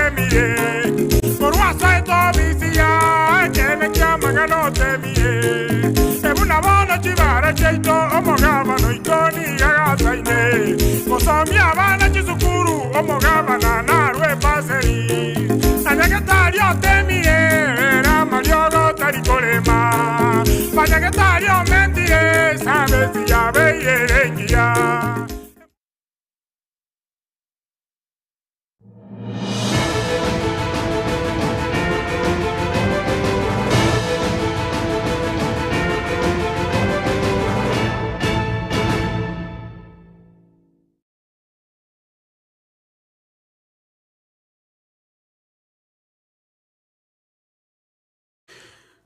otemie Korwa ase etobisi ya ekeene ki'amang'ana otemie Ebuna bono chibara chiaito omogabana oito nigo agasaine Gosomia abana chisukuru omogabana narwe ebaseri Na nyagetari otemie ere amariogo tari korema Banyagetari omentire esabesi yabeire ere engiya.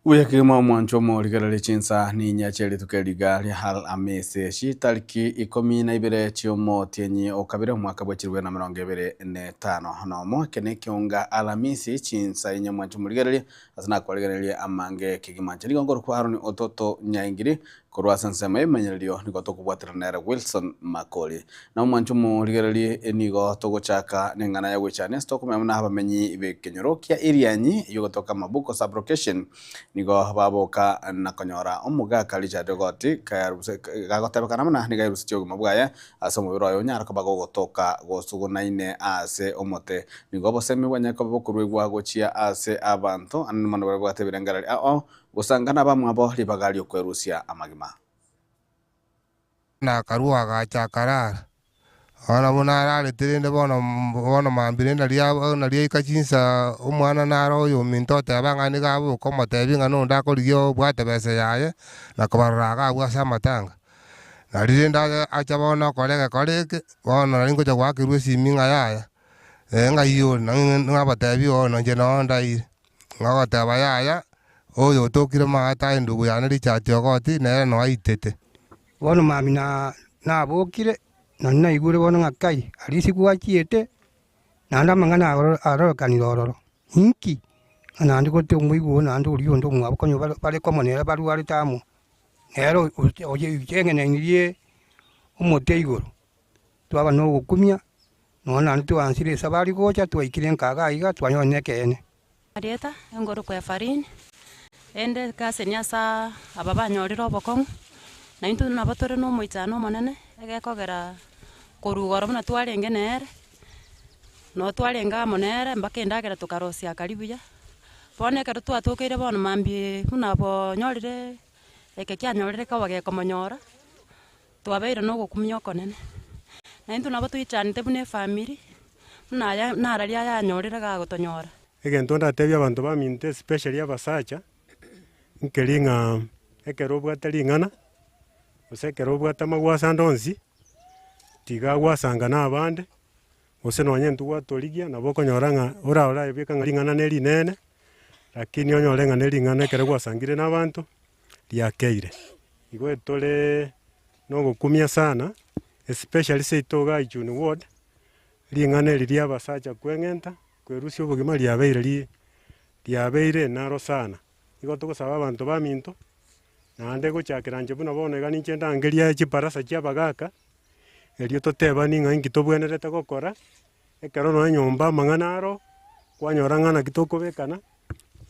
Buya kegima omwancho omorigereria chinsa ninya chia rituko eriga ria Alhamisi chitariki 12 chiomotienyi o kabere omwaka bwe chilifu na emerongo ebere na etano nomo. Eke nekeonga Alhamisi chinsa inya omwancho omorigereria ase nakwarigererie amange kegima. Inche nigo nkorokwa Aaron Ototo Nyaingiri Korwa ase ensemo y'ebimanyererio nigo tokobwaterana nere Wilson Makori. Na omwancho omorigererie nigo togochaka neng'ana ya goichania ase tokomanya buna abamenyi b'ekenyoro kia Irianyi eyio gotoka Mabuko sub-location nigo baboka na konyora omogaka Richard Ogoti gagotebekana buna nigo airusetie obogima bwaye ase omobere oye onyare koba gogotoka gosugunaine ase omote. Nigo obosemi bwanyare koba bokoruegwa gochia ase abanto anene mono baria babwate ebirengererio ao Gosanga nabamwabo ribaga ri'okwerusia amagima. Na akarua agacha akarara. Bono buna ararete rende bono bono mambia rende naria naria aika chinsa omwana naro oyominto oteba ng'a nigo aboka omotebia ng'a nonde akorigia obwate besa yaye, na kobarora iga abwo ase amatanga. Nario rende acha acha bono okora egekora eke, bono nari ngocha goakerwa esimi ng'a yaya, ng'ai ore nabatebia bono inche noo ndaire. Ng'agoteba, Yaya, oyo otokire maate aye endugu yane Richard Ogoti, nere noe aitete. Bono mambia na nabokire, na naigure bono ng'a kai, aria ase gwachiete, naende amang'ana aro arorekanire ororo. Inki? Ng'a naende gote omoigwa oo naende oria onde omwabo konya bare bare komo nere barwarete amo, nere oye omote igoro. Twaba na ogokumia. Nonya naende twansire esabari gocha, twaikire nka iga iga, twanyora nekeene. Erieta, engorokwa Efarini, ende cousin ase aba banyorire obokong'u, na intwe nabo tore na omoichano omonene, egekogera korwa igoro buna twarenge nere, noo twarenge amo nere mpaka endagera tokarosia akari buya. Bono ekero twatokeire bono mambia buna bonyorire eke kianyorire koba gekomonyora. Twabeire nogokumia okonene, na intwe nabo toichanete buna efamiri, buna aya nararia ayanyorire gagotonyora. Egento ndatebie abanto baminto especially abasacha, nkeri ng'a ekero obwate ring'ana, gose ekero obwate amagwaso ande onsi, tiga gwasanga na abande, gose nonye intwe gwatorigia nabo okonyora ng'a ora orabeke ng'a ring'ana na erinene, lakini onyore ng'a na ering'ana ekero gwasangire na abanto, riakeire. Igo tore nogokumia sana, especially seito igaa Ichuni ward, ring'ana eri ria abasacha kweng'enta, kwerusia obogima riabeire ri riabeire naro sana. Igo togosaba abanto baminto, naende gochakera inche buna bono iga ninche ndangerie chibarasa chia abagaka, erio totebani ng'a inki tobwenerete gokora, ekero nonye nyomba amang'ana aro, kwanyora ng'a naki tokobekana,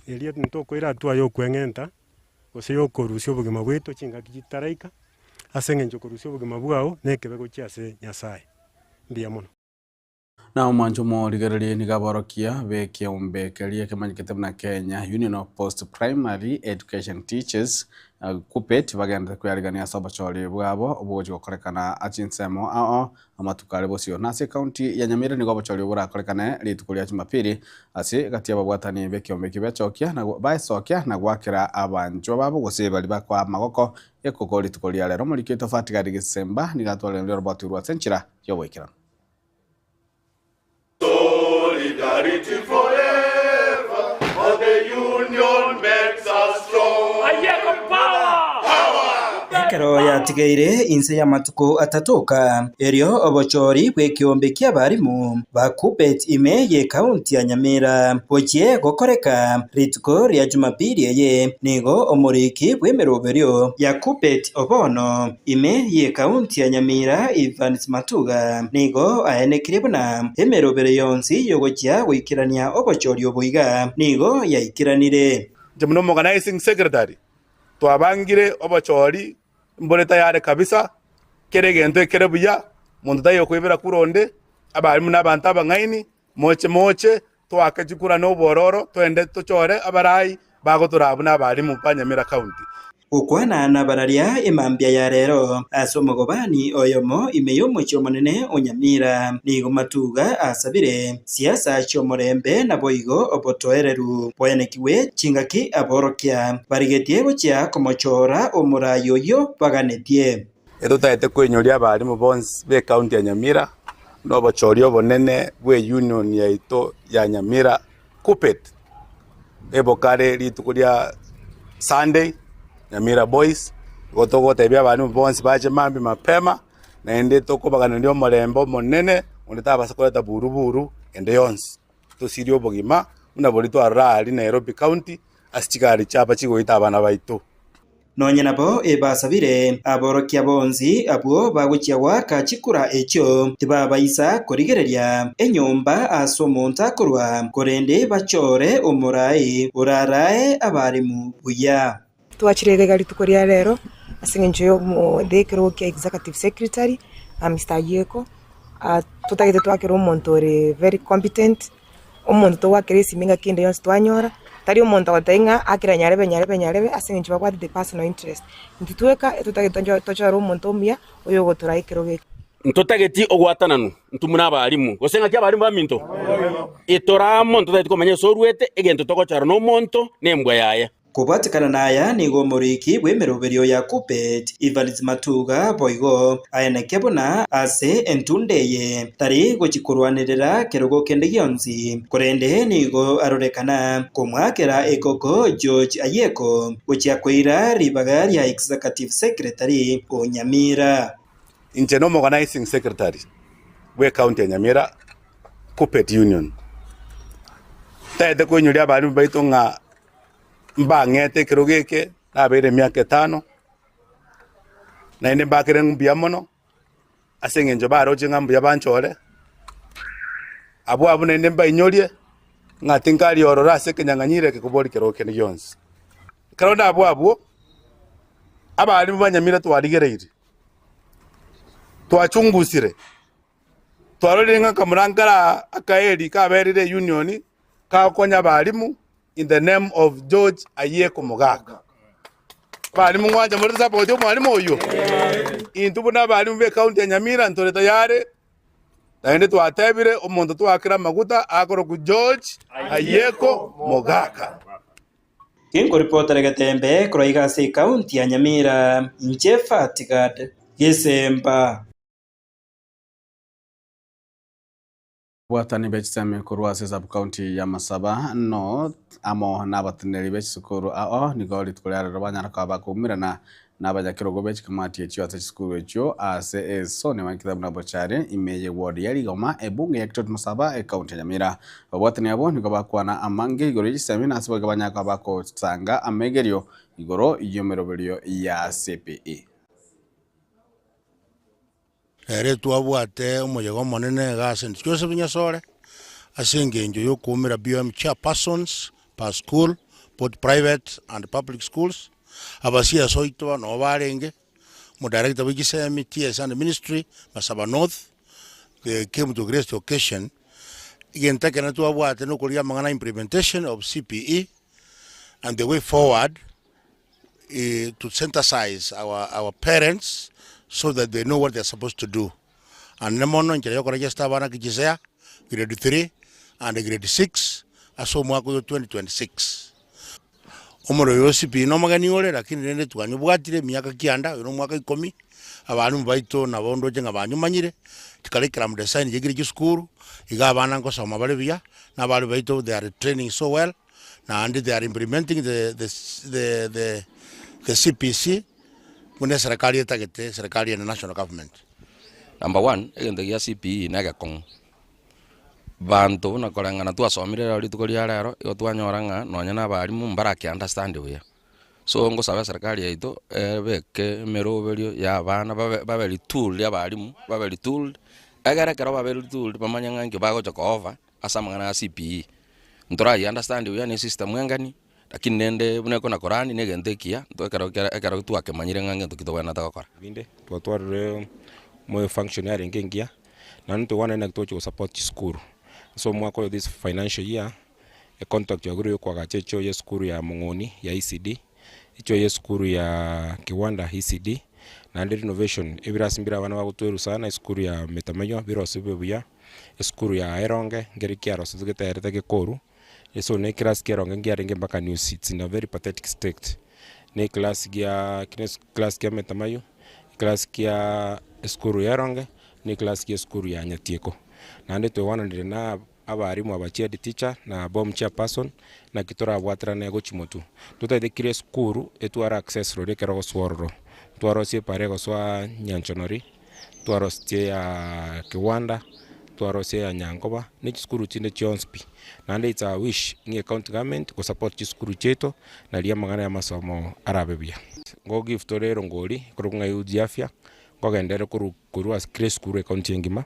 erio ntokoira hatua ya okweng'enta. gose y'okorusia obogima bwaito chingaki chitaraika, ase engencho okorusia obogima bwao nekebe gochia ase Nyasae. Mbuya mono. Na omwancho omorigererie nigo aborokia b'ekeombe keria kemanyekete buna Kenya Union of Post Primary Education Teachers, KUPPET, bagenderete kwearigania ase obochori bwabo obogochi gokorekana chinsemo ao Amatuko are bosio. Na ase ekaunti ya Nyamira nigo obochori borakorekane rituko ria Jumapili ase egati y'ababwatani b'ekiombe ekio bechokia na baesokia na goakera abanchwa babo gose baria bakoa amagoko ekoko rituko ria rero. Omoriki oito Fatgard Gisemba nigo atwarereire oroboti orwo ase enchera y'oboikeranu. Solidarity forever, for the union makes us strong. Ekero yatigeire inse y'amatuko atato oka, erio obochori bw'ekeombe ki'abarimu ba Kuppet ime y'ekaunti ya Nyamira bochie gokoreka rituko ria Jumapili eye, nigo omoriki bw'emeroberio ya Kuppet obono ime y'ekaunti ya Nyamira Evans Matuga nigo aenekirie buna emeroberio yonsi y'ogochia goikerania obochori obo iga nigo yaikeranire. Inche buna Omoorganising Secretary Twabangire obochori mbore tayare kabisa, kera egento ekere buya, monto taiyo okoibera kura onde, abalimu na abanto abang'aini, moche moche, toake chikura na obwororo, toende tochore abarai bagotoraa buna abalimu ba Nyamira County. Gokwana nabararia emambia ya rero ase omogobani oyomo ime y'omochie omonene o Nyamira, nigo Matuga asabire Siasa chi'omorembe naboigo obotoereru bwaenekigwe chingaki aborokia barigetie gochia komochora omorai oyio baganetie. Etotaete koinyoria abalimu bonsi b'ecounty ya Nyamira na obochori obonene bw'eunion yaito ya Nyamira Kuppet ebokare rituko ria Sunday Nyamira Boys igo togotebia abalimu bonsi bache mambia mapema Naende tokobaganeria omorembe omonene, onde tabasa koreta buru-buru ende yonsi. Tosirie obogima buna boria twarora aria Nairobi County ase chigari chiaba chigoita abana baito. Nonya nabo ebasabire aborokia bonsi abwo bagochia goaka chikura echio, tibabaisa korigereria enyomba ase omonto akorwa, korende bachore omoraai orarae abaremu buya. Twachire iga rituko ria rero ase eng'encho ya omo ekerogo kia executive secretary Mister Ayieko, totagete twakere omonto ore very competent, omonto togoakera esimi engaki ende yonsi twanyora, tari omonto ogoteba ng'a akera nyarebe nyarebe nyarebe ase eng'encho babwate the personal interest. Intwe tweka etotagete tochore omonto omuya oyogotoraa ekerogo eke. Ntotageti ogwatananwa intwe buna abalimu, gose ng'aki abalimu baminto? Itore amo, ntotageti komanya ase oruete, egento togochora nomonto, nembwa yaye. Kobwatekana naya nigo omoriki bw'emeroberio ya Kuppet, Evans Matuga boigo aeneke buna ase entunda eye tari gochia korwanerera kerogo kende gionsi, korende nigo arorekana komwakera ekoko George Ayieko gochia koira ribaga ria Executive Secretary o Nyamira. Inche nomorganising secretary bw'ecounty ya Nyamira Kuppet Union. Ntagete koinyoria abalimu baito ng'a mbang'ete ekerogo eke nabeire emiaka etano, naende mbakere mbuya mono ase eng'encho baroche ng'a mbuya banchore, abwo abwo naende mbainyorie ng'a tinkari ororo ase ekenyang'anyiro eke kobori kerogo kende gionsi. Ekero nabwo abwo, abalimu ba Nyamira twarigereirie, twachungusire, twarorire ng'a kamura nkara akaeri kaberire eunion kagokonya abalimu in the name of George Ayieko Mogaka. Abalimu ngwancha more support omwalimu oyio? Intwe buna abalimu be county ya Nyamira ntore tayari naende twatebire omonto twakire amaguta akorokwa George Ayieko Mogaka. Ginkoripotera Getembe korwa iga ase ekaunti ya Nyamira, inche Fatigad Gesemba. Ababwatani be chisemi korwa ase sub-county ya Masaba North amo nabateneneri be chisukuru ao nigo rituko ria rero banyara koba bakoumerana nabanyakerogo be chikamati echio ase chisukuru echio ase esoni baikete buna Bochari ime ye ward ya Rigoma ebunge ya Kitutu Masaba ecounty ya Nyamira. Ababwatani abwo nigo bakwana amange igoro ye chisemi na ase boigo banyara koba bakosanga amegerio igoro y'emeroberio ya CPE. Ere twabwate omoyega omonene iga ase St. Joseph Nyasore, ase engencho y'okoumera BOM chairpersons per school, both private and public schools, aba CS oito noo barenge, omodirector bwe chisemi, TS and ministry, Masaba North, they came to grace the occasion. Egento ekenene twabwate nokorigia amang'ana implementation of CPE and the way forward. to sensitize our our parents so that they know what they are supposed to do. And ne mono enchera ya okoregister abana kichisea grade 3 and grade 6 ase omwaka oyo 2026. Omorero oyo osipi na omogeni ore lakini rende twanyobwatire emiaka kianda oyo na omwaka ikomi, abalimu baito nabo ndoche ng'a banyomanyire, chicurriculum design chiaikire chisukuru, iga abana nkosoma bare buya, na abalimu baito they are training so well. Naende they are implementing the, the, the, the, the CPC. Buna eserekari etagete, eserekari ene national government. Number one, egento gia CPE na egekong'u, banto buna koreng'ana twasomire rero rituko ria rero, igo twanyora ng'a nonye na abalimu mbarake understand buya. So ngosaba eserekari yaito, ebeke emeroberio ya abana babe babe retooled abalimu, babe retooled, egere ekero babeire retooled bamanye ng'a inki bagocha ko offer ase amang'ana ya CPE. Ntorayi understand buya na esystem engani. Lakini rende buna ekona Korani negento ekiya, intwe ekero kera ekero twakemanyire ng'a ngento ki tobwenerete gokora. Binde twatwarire moyo function yarenge engiya, naende toigwanane naki togochia gosupport chisukuru. Ase omwaka oyo this financial year, econtract yagure ya okoagacha echoo ya esukuru ya Mong'oni ya ECD, echoo ya esukuru ya Kiwanda ECD, naende renovation ebirasi mbire abana bagotwerwa sana esukuru ya Metamaywa birosiwe buya, esukuru ya Eronge nkeri kiarosetwe geterete gekoru. Eso ne eclass kia eronge nkiarenge mpaka new seats in a very pathetic state. Ne eclass gia class kia Metamayo, eclass kia esukuru ya eronge, ne eclass kia esukuru ya Nyatieko. Naende twaigwananire na abarimu aba chihead teacher na bom chairperson naki torabwaterane gochia motwe. Totaete kera esukuru etware access roria ekero ogosoa ororo. Twarosie epara egosoa Nyanchonori. Twarosetie ya Kiwanda, twarosia ya Nyankoba, ne chisukuru chinde chionsi pi. Naende it's our wish ng'a ecounty government gosupport chisukuru chiaito naria amang'ana ya amasomo arabe buya. Ngo give tore erongori ekorokwa ng'a Euji Afya, nkogenderere korwa korwa ase kera esukuru ecounty engima,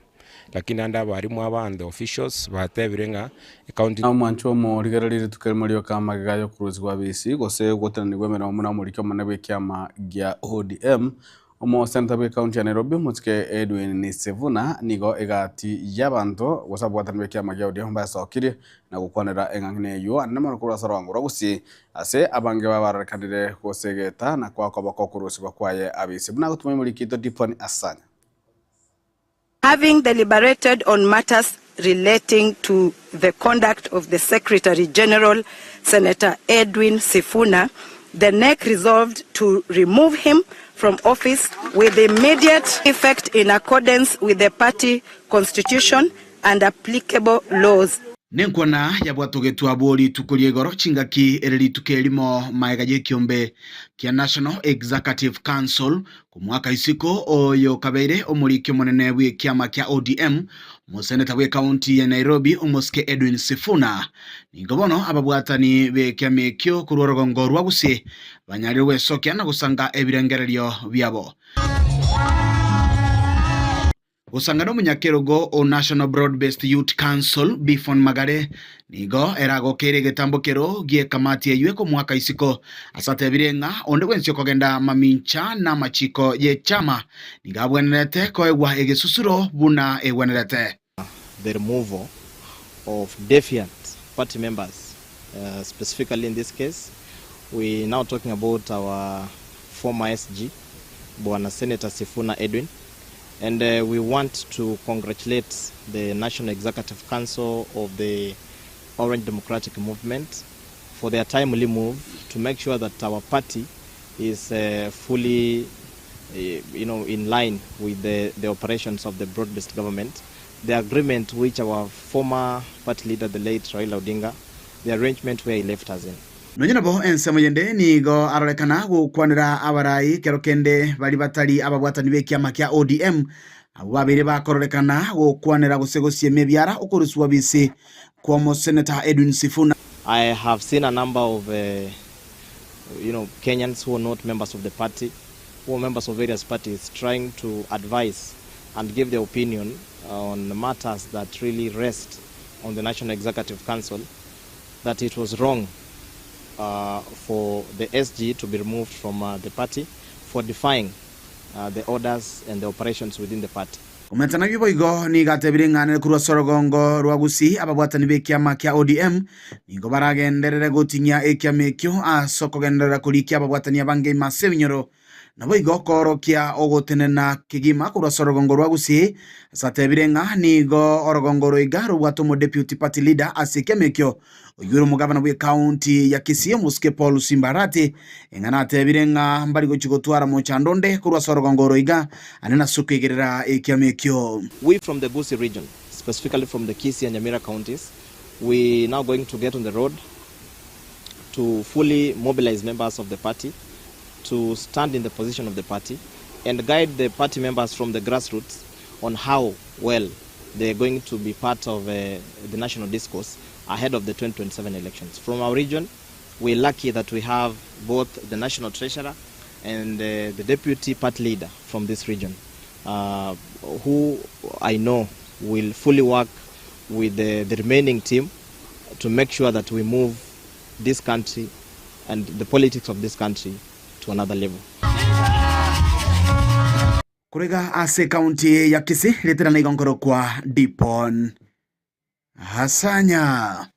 lakini naende abalimu aba and the officials batebire ng'a ecounty. Omwancho omorigereria rituko erimo rioka amagega y'okorusigwa bisi, gose gotenenigwa emeremo buna omoriki omonene bw'ekiama gia ODM, Omoseneta bw'ekaunti ya Nairobi, Omosike Edwin Sifuna, nigo egati y'abanto gose ababwatani b'ekiama gia ODM basokirie na gokwanera eng'ang'ina eyio anene mono korwa ase orogongo rwa Gusii ase abange babarorekanire gosegeta na koa koboko okorusigwa kwaye abise buna agotuma omoriki oito Dipon Asanya. Having deliberated on matters relating to the conduct of the Secretary General, Senator Edwin Sifuna, the NEC resolved to remove him from office with immediate effect in accordance with the party constitution and applicable laws. Nenkwana yabwatogetwe abwo rituko ria igoro chingaki ere rituko erimo maega y'ekiombe kia National Executive Council Komwaka isiko oyo kabeire omoriki omonene bw'ekiama kia ODM, omoseneta bw'ekaunti ya Nairobi omosike Edwin Sifuna. Nigo bono ababwatani b'ekiama ekio korwa orogongo rwa Gusii banyarire gwesokia na gosanga ebirengererio biabo. Gosanga nomonyakerogo o National Broad Based Youth Council, Bifon Magare, nigo eragokeire egetambo kero gi'ekamati eyio ekomoaka isiko ase atebire ng'a onde bwensi okogenda mamincha namachiko y'echama nigo abwenerete koegwa egesusuro buna egwenerete. The removal of defiant party members, specifically in this case we now talking about our former SG Bwana Senator Sifuna Edwin and we want to congratulate the National Executive Council of the Orange Democratic Movement for their timely move to make sure that our party is fully in line with the operations of the broad-based government. The agreement which our former party leader, the late Raila Odinga, the arrangement where he left us in. Nonya nabo ensemo yende nigo arorekana gokwanera abarai kero kende baria batari ababwatani b'ekiama kia ODM abwo babeire bakororekana gokwanera gose gosiemia ebiara okoruswa bisi kw'omoseneta Edwin Sifuna. I have seen a number of Kenyans who are not members of the party, who are members of various parties trying to advise and give their opinion on matters that really rest on the National Executive Council, that it was wrong for the SG to be removed from the party for defying the orders and the operations within the party. Komenta nabio boigo nigo atebire ng'a nere korwa ase orogongo rwa Gusii ababwatani b'ekiama kia ODM nigo baragenderere goting'ia ekiama ekio ase okogenderera korikia ababwatani abange ime ase ebinyoro Naboigo koorokia ogotenena kegima korwa ase orogongo rwa Gusii, ase atebire ng'a nigo orogongo oro iga robwate omodeputy party leader ase ekiama ekio, oyio ore omogavana bw'ecounty ya Kisii omosike Paul Simba Arati, eng'ana atebire ng'a mbari gochia gotwara mochando onde korwa ase orogongo oro iga ane nase okoigerera ekiama ekio. We from the Gusii region, specifically from the Kisii and Nyamira counties, we now going to get on the road to fully mobilize members of the party. to stand in the position of the party and guide the party members from the grassroots on how well they are going to be part of uh, the national discourse ahead of the 2027 elections. From our region, we're lucky that we have both the national treasurer and uh, the deputy party leader from this region, uh, who I know will fully work with the, the remaining team to make sure that we move this country and the politics of this country to another level. Korega ase county ya Kisii ritera na igonkoro kwa Dipon Hasanya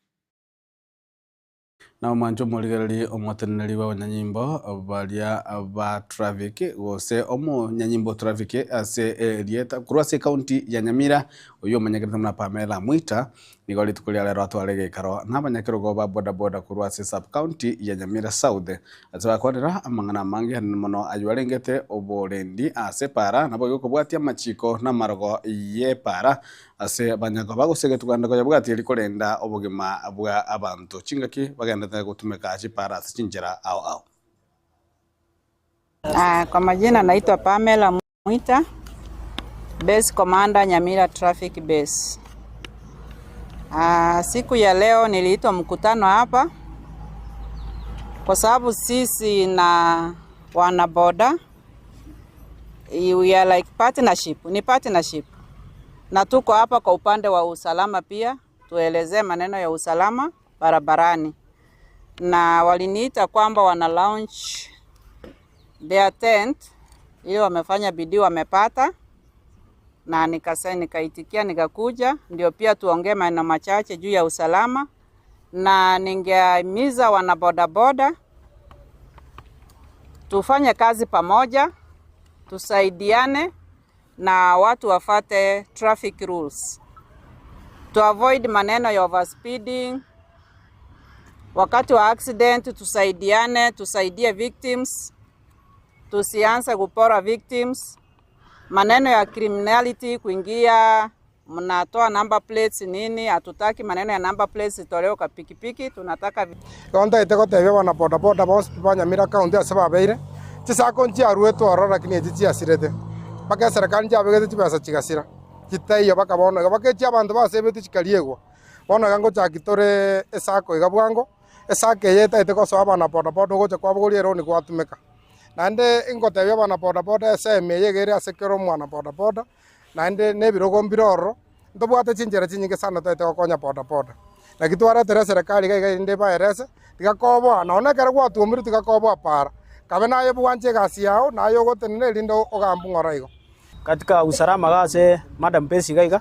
Na omwancho omorigereri omoteneneri bwa abanyanyimbo baria ba traffic gose omonyanyimbo traffic ase erieta korwa ase county ya Nyamira oyo omanyekerete muna Pamela Mwita nigo rituko ria rero atware gekaro na abanyakerogo ba bodaboda korwa ase sub county ya Nyamira South ase bakwanera amang'ana amange anene mono aywo arengete oborendi ase para nabo gokobwatia amachiko na amarogo ye para ase abanyakoba gose getuganda koyabwatia rikorenda obogima bwa abanto chingaki bagendete gotumeka chipara ase chinchera ao ao. Ah, kwa majina naitwa Pamela Mwita, Base Commander Nyamira Traffic Base. Ah, siku ya leo niliitwa mkutano hapa kwa sababu sisi na wanaboda we are like partnership, ni partnership na tuko hapa kwa upande wa usalama pia, tuelezee maneno ya usalama barabarani, na waliniita kwamba wana launch their tent ili wamefanya bidii wamepata, na nikasa nikaitikia nikakuja, ndio pia tuongee maneno machache juu ya usalama, na ningehimiza wana bodaboda tufanye kazi pamoja, tusaidiane na watu wafate traffic rules, to avoid maneno ya overspeeding. Wakati wa accident tusaidiane, tusaidie victims, tusianze kupora victims. Maneno ya criminality kuingia, mnatoa number plates nini, hatutaki maneno ya number plates itolewe kwa pikipiki, tunataka Igo ntaete gotebia abana bodaboda bonsi pi ba Nyamira county ase babeire, chisako nchiaruetwe ororo lakini echi chiasirete, mpaka eserekari nchiabegete chibesa chigasira, chitaiyo mpaka bono iga, mpaka echi abanto basebete chikariegwa, bono iga ngochaki tore esacco iga bwango, esacco eye etaete gosoa abana bodaboda ogocha kwabogoria eroni gwatumeka. Naende ingotebia abana bodaboda esemi eye iga ere ase kera omwana bodaboda, naende na ebirogo mbire ororo, ntobwate chinchera chinyinge sana toete gokonya bodaboda. Naki twaretera eserekari iga iga erinde ebaerese, tigakoboa nonye ekero gwatuomirwe tigakoboa para, kabe naye bwanche egasi yago, naye ogotenena erinde ogambe ng'ora igo. Katika usalama gase madam Base iga iga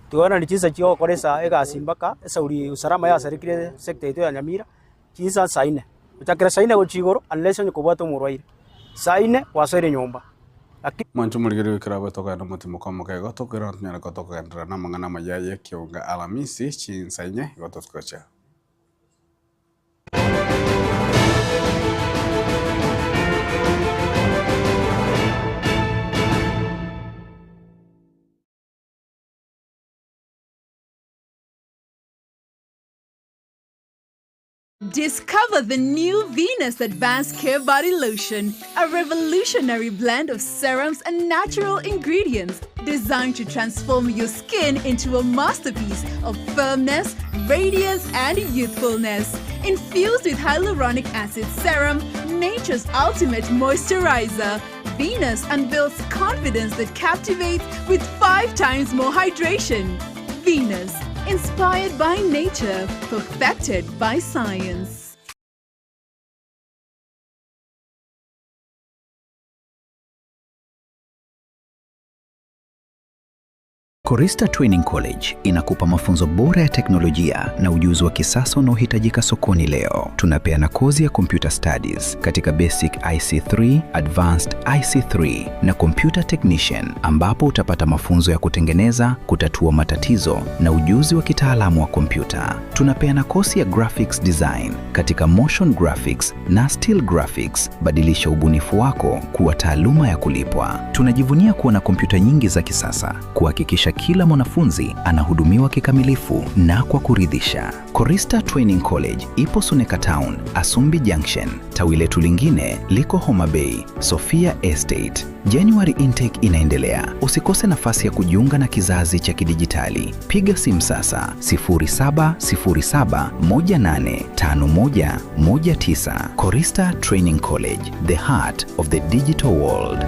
tigoenani chinsa chia ogokora esa egasi mpaka esauri usalama yasarekire sector yaito ya Nyamira chinsa saa nne, gochakera saa nne gochia igoro unless onye kobwate omorwaire, saa nne gwasoire nyomba. Lakini Mwancho omorigeri goikera abwo tokogenda omotimoka omoke igo tokoirana tonyare koba tokogenderera na amang'ana amaya ya ekeunga Alamisi chinsa inye igo togocha. Discover the new Venus Advanced Care Body Lotion, a revolutionary blend of serums and natural ingredients designed to transform your skin into a masterpiece of firmness, radiance, and youthfulness. Infused with hyaluronic acid serum, nature's ultimate moisturizer, Venus unveils confidence that captivates with 5 times more hydration. Venus, inspired by nature, perfected by science. Korista Training College inakupa mafunzo bora ya teknolojia na ujuzi wa kisasa unaohitajika sokoni leo. Tunapeana kozi ya Computer Studies katika Basic IC3, Advanced IC3 na Computer Technician, ambapo utapata mafunzo ya kutengeneza, kutatua matatizo na ujuzi wa kitaalamu wa kompyuta. Tunapeana kozi ya Graphics Design katika Motion Graphics na Still Graphics. Badilisha ubunifu wako kuwa taaluma ya kulipwa. Tunajivunia kuwa na kompyuta nyingi za kisasa kuhakikisha kila mwanafunzi anahudumiwa kikamilifu na kwa kuridhisha. Korista Training College ipo Suneka Town, Asumbi Junction. Tawi letu lingine liko Homa Bay, Sofia Estate. January intake inaendelea. Usikose nafasi ya kujiunga na kizazi cha kidijitali. Piga simu sasa 0707185119. Korista Training College, the heart of the digital world.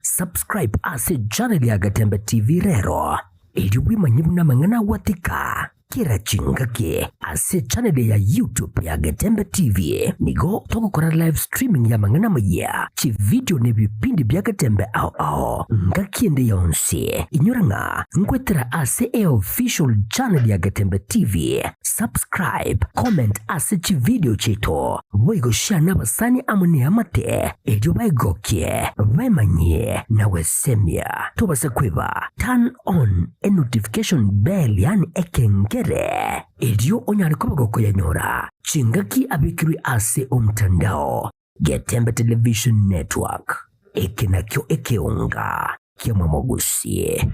Subscribe ase channel ya Gatembe TV rero erio bwemanye buna amang'ana agwatika kera chingaki ase channel ya YouTube ya Getembe TV nigo togokora live streaming ya amang'ana amayia, chividio na ebipindi bia Getembe ao ao ngaki ende yonsi. Inyora ng'a nkwetera ase eofficial channel ya Getembe TV. Subscribe, comment ase chividio chiaito, boigo share nabasani amo neamate erio baegokie, baemanyie na gwesemia. Tobasa kweba turn on enotification bell yaani ekengere erio onyare koba gokoyanyora chingaki abekirwe ase omtandao. Getembe Television Network, eke nakio ekeonga kia Mwamogusie.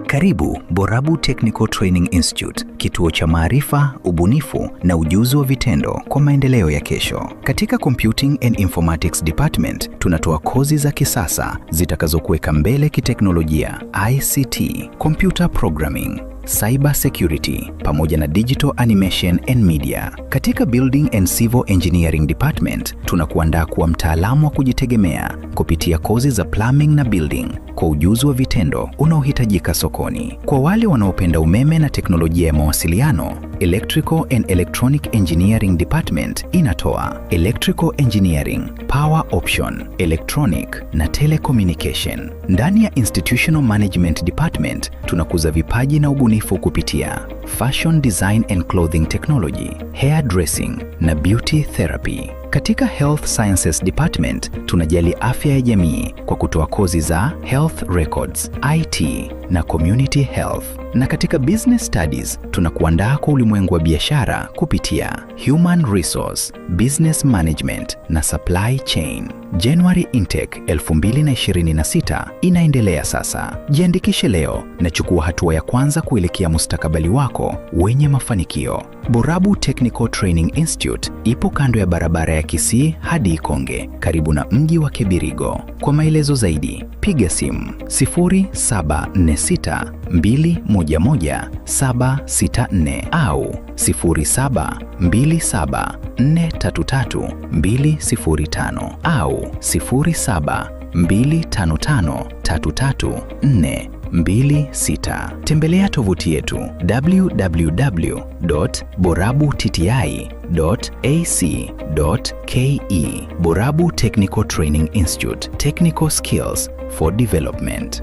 Karibu Borabu Technical Training Institute, kituo cha maarifa, ubunifu na ujuzi wa vitendo kwa maendeleo ya kesho. Katika Computing and Informatics Department tunatoa kozi za kisasa zitakazokuweka mbele kiteknolojia, ICT, computer programming, cyber security pamoja na digital animation and media. Katika Building and Civil Engineering Department tunakuandaa kuwa mtaalamu wa kujitegemea kupitia kozi za plumbing na building kwa ujuzi wa vitendo unaohitajika sokoni. Kwa wale wanaopenda umeme na teknolojia ya mawasiliano, Electrical and Electronic Engineering Department inatoa Electrical Engineering, Power Option, Electronic na Telecommunication. Ndani ya Institutional Management Department tunakuza vipaji na ubunifu kupitia Fashion Design and Clothing Technology, Hair Dressing na Beauty Therapy. Katika Health Sciences Department tunajali afya ya jamii kwa kutoa kozi za Health Records, IT na Community Health. Na katika Business Studies tunakuandaa kwa ulimwengu wa biashara kupitia Human Resource, Business Management na Supply Chain. January Intake 2026 inaendelea sasa. Jiandikishe leo na chukua hatua ya kwanza kuelekea mustakabali wako wenye mafanikio. Borabu Technical Training Institute ipo kando ya barabara ya Kisii hadi Ikonge, karibu na mji wa Kebirigo. Kwa maelezo zaidi, piga simu 0746 211 764 au 0727 433 205 au 0725 533 426. Tembelea tovuti yetu www.borabutti.ac.ke. Borabu Technical Training Institute, Technical Skills for Development.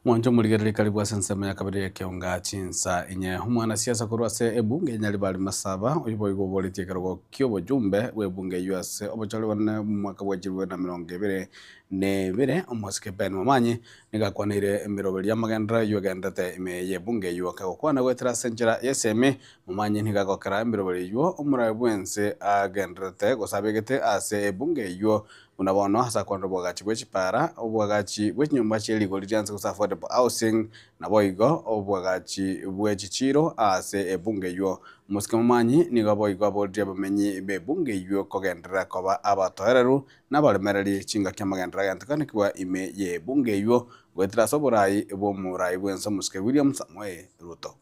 Mwancho omorigereria karibu ase ensemo ya kabere y'ekeonga chinsa inye. Omwanasiasa korwa ase ebunge Nyaribari Masaba oyio boigo oboretie ekerogo ki'obojumbe bw'ebunge eyio ase obochori bonene omwaka bwa chilifu bibere na emerongo ebere na ebere omosike Ben Momanyi nigo akwaneire emeroberi y'amagenderero eyio egenderete ime y'ebunge eyio akagokwana goetera ase enchera y'esemi Momanyi nigo agokera emeroberi eyio omoraia bwense agendererete gose abegete ase ebunge eyio Buna bono ase akwanera obwagachi bwe chipara, obwagachi bwe chinyomba chie rigori rianse gose affordable housing, naboigo obwagachi bwe chichiiro ase ebunge eyio. Omosike Momanyi nigo boigo aboririe abamenyi b'ebunge eyio kogenderera koba abatoereru na abaremereri chingaki amagenderero agentekanekigwa ime y'ebunge eyio goetera ase oborai bw'omorai bw'ense Omosike William Samoei Ruto.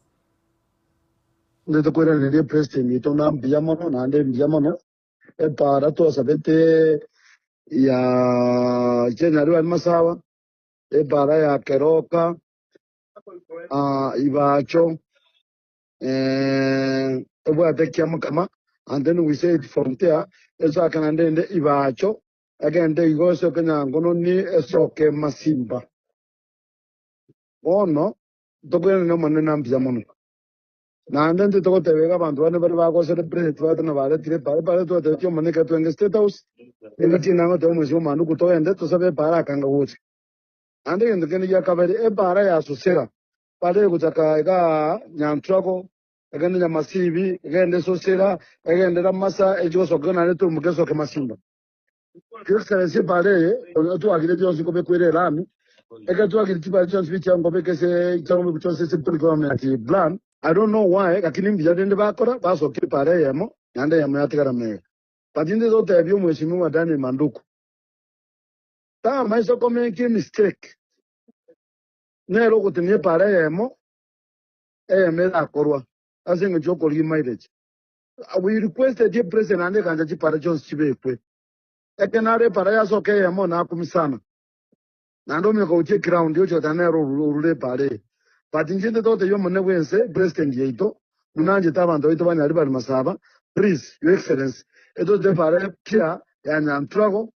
Onde tokoiraneria president oito ng'a mbuya mono naende mbuya mono. Epaara twasabete ya Chenyaribari Masawa, epaara ya Keroka, Ibacho, Ebwate Kiamokama and then we say it from there esoke naende ende Ibacho egende igo esoke Nyangononi esoke Masimba. Bono ntokoirana Omonene mbuya mono. Naende intwe togoteba iga abanto bande baria bago celebrate bagete ng'a baretire epaara, epaara twatebetie Omonene ekero twenge State House, engaki eye nagoteba omwesibwa omanduku togende tosabe epaara akanga gocha. Naende egento kende gia kabere, epaara ya Sosera, epaara egochaka igaa Nyantrago, egende Nyamasibi, egende Sosera, egende Ramasa, echi gosoka naende toimoke esoke Masimba. Your Excellency epaara eye twagire bionsi nkobekwa ere elami, ekero twagire chipaara chionsi bichia nkobeka ase chiangobekwa chionsi ase development plan. I don't know why lakini mbuya rende bakora basokia epaara eyemo naende eyemo yatigara mega. But intwe totebie omweshimiwa Daniel Manduku tamaisa ko make emistake nere ogotenenia epaara eyemo eyemo erakorwa ase eng'encho yokorigia mileage. We requested ye president naende ekancha chipara chionsi chibekwe. Ekero nare epara yasoka eyemo nakumi sana. Naende ominyoka gochia eground ochi goteba nere orure epara eye. But inche ntete gotebia omonene bwense president yaito buna anchete abanto baito ba Nyaribari Masaba please your excellency etote epara epia ya Nyanturago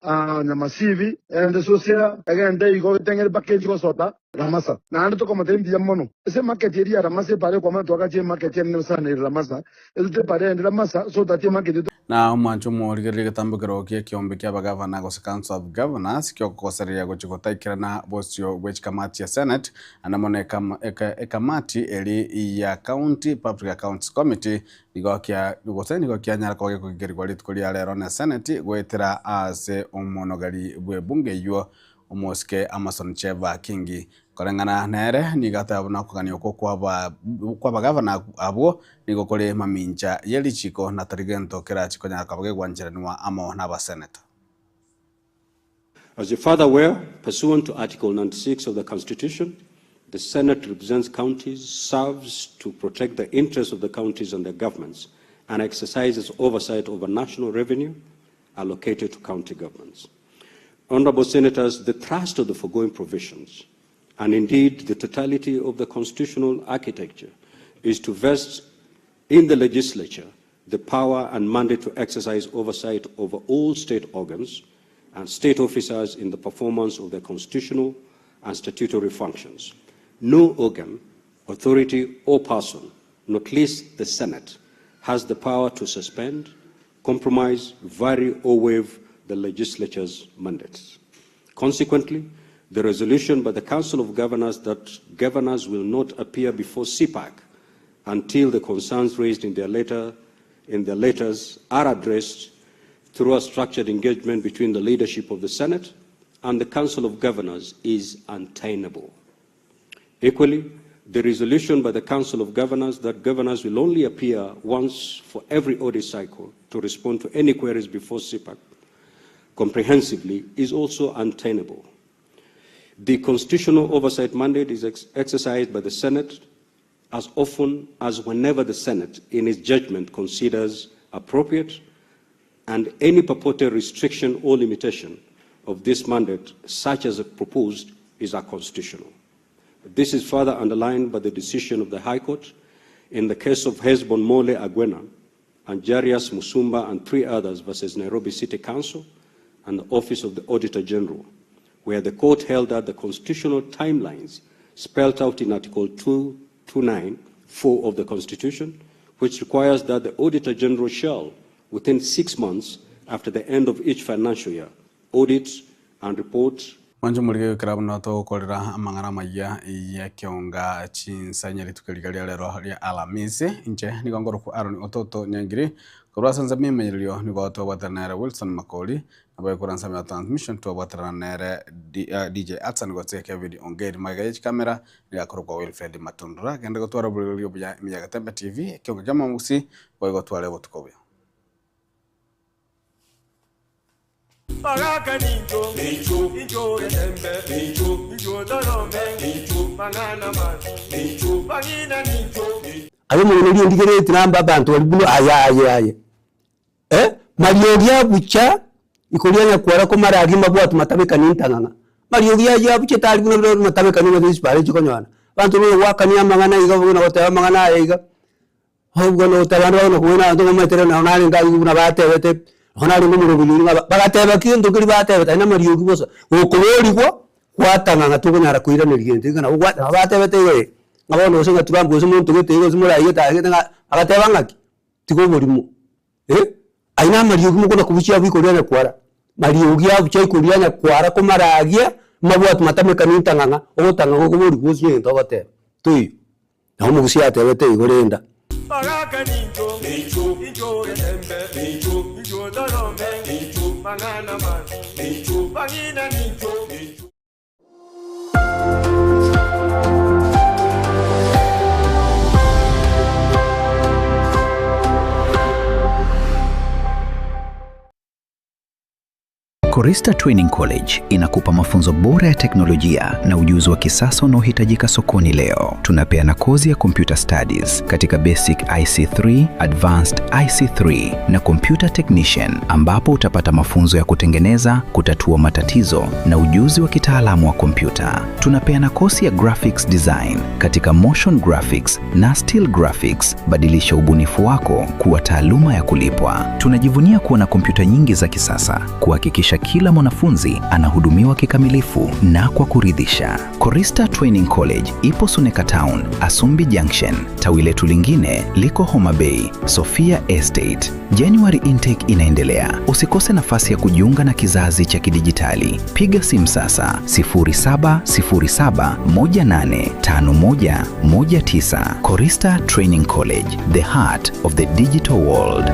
Nyamasibi, egende Sosera, egende igo geteng'ere mpaka echi gosota Ramasa. Naende tokomotebia mbuya mono ase emarket eria ya Ramasa epara ekwamana twagacha emarket enene sana ere Ramasa, etote epara eyende Ramasa so that emarket eto. Na omwancho omorigereria egetambokero gi'ekeombe ki'abagavana gose Council of Governors ki'ogokosereria gochia gotaikerana bosio bwe chikamati chia Senate ande mono ekamati eri ya County Public Accounts Committee Nigo kia, gose nigo kianyara koba gekogikerigwa rituko ria rero ne Seneti goetera ase omonogeri bw'ebunge eyio, omosike Amason Cheva Kingi. Koreng'ana nere, nigo ateba buna okogania okwo kwaba kw'abagavana abwo nigo kore mamincha ye richiko na tari gento kerachi konyara koba gegwancheranwa amo n'abaseneta. As you're further aware, pursuant to Article 96 of the Constitution, the Senate represents counties, serves to protect the interests of the counties and their governments, and exercises oversight over national revenue allocated to county governments. Honorable Senators, the thrust of the foregoing provisions, and indeed the totality of the constitutional architecture, is to vest in the legislature the power and mandate to exercise oversight over all state organs and state officers in the performance of their constitutional and statutory functions. No organ, authority, or person, not least the Senate, has the power to suspend, compromise, vary, or waive the legislature's mandates. Consequently, the resolution by the Council of Governors that governors will not appear before CPAC until the concerns raised in their, letter, in their letters are addressed through a structured engagement between the leadership of the Senate and the Council of Governors is untenable. Equally, the resolution by the Council of Governors that governors will only appear once for every audit cycle to respond to any queries before CPAC comprehensively is also untenable. The constitutional oversight mandate is ex exercised by the Senate as often as whenever the Senate, in its judgment, considers appropriate, and any purported restriction or limitation of this mandate, such as proposed, is unconstitutional. This is further underlined by the decision of the High Court in the case of Hesbon Mole Aguena and Jarius Musumba and three others versus Nairobi City Council and the Office of the Auditor General, where the court held that the constitutional timelines spelled out in Article 229.4 of the Constitution, which requires that the Auditor General shall, within six months after the end of each financial year, audit and report Mwanche morige goikera buna togokorera amang'ana amayia y'ekeonga chinsanya rituko riga ria rero ria Alamisi. Inche nigo ngorokwa Aaron Ototo Nyangiri, korwa ase ensemo y'emenyererio nigo twabwaterana nere Wilson Makori, nabo ekora ensemo ya transmission twabwaterana nere DJ Hudson gose Kevin Ongeri. Magega ye chikamera nigo akorokwa Wilfred Matundura. Genda gotwara oboriri obuya ime ya Getembe TV, ekeonga kia Omogusii, boigo otware obotuko obuya. Bagaka nincho, nincho getembe, nincho torome, mang'ana mabi, bang'ina nincho. Aye omong'ina oria ondigerereti namba abanto baria buna aye aye aye eh, mariogi abucha ikoria nyakwara komara aria mabwatu matabekani ntang'ang'a, mariogi ayio abuchete aria buna buna matabekani ng'a esipara echi konyora. Abanto nigo goakania amang'ana iga buna goteba amang'ana aya iga. Obwo nogoteba abande bagenda kobua abanto ng'a omanyete rero nabo narenge aywo buna batebete, nabo narenge omoroberi oria ng'a bagateba ki egento keria batebete aye namariogi bosa, gokoborigwa gwatang'a ng'a tokonyara koiraneria gento ekio nabo nabo batebete igo eh, ng'a bono gose ng'a Trump gose monto gete iga gose morai gete agete ng'a agateba ng'aki, tiga oborimo eh, aywo namariogi mokona kobuchia abwo ikoria nyakwara, mariogi abuchia ikoria nyakwara komaragia, mabwati matamekani ntang'ang'a, ogotang'a gokoborigwa gose egento ogoteba, toiyo. Nabo omogusia atebete igo, Renda. Baraka nincho, nincho, nincho getembe, nincho, nincho torome, nincho, mang'ana mabe, nincho, bang'ina nincho, nincho. Korista Training College inakupa mafunzo bora ya teknolojia na ujuzi wa kisasa unaohitajika sokoni leo. Tunapeana kozi ya Computer Studies katika Basic IC3, Advanced IC3 na Computer Technician ambapo utapata mafunzo ya kutengeneza, kutatua matatizo na ujuzi wa kitaalamu wa kompyuta. Tunapeana kozi ya Graphics Design katika Motion Graphics na Still Graphics. Badilisha ubunifu wako kuwa taaluma ya kulipwa. Tunajivunia kuwa na kompyuta nyingi za kisasa kuhakikisha kila mwanafunzi anahudumiwa kikamilifu na kwa kuridhisha. Korista Training College ipo Suneka Town, Asumbi Junction. Tawi letu lingine liko Homa Bay, Sofia Estate. January intake inaendelea. Usikose nafasi ya kujiunga na kizazi cha kidijitali. Piga simu sasa 0707185119. Korista Training College, the heart of the digital world.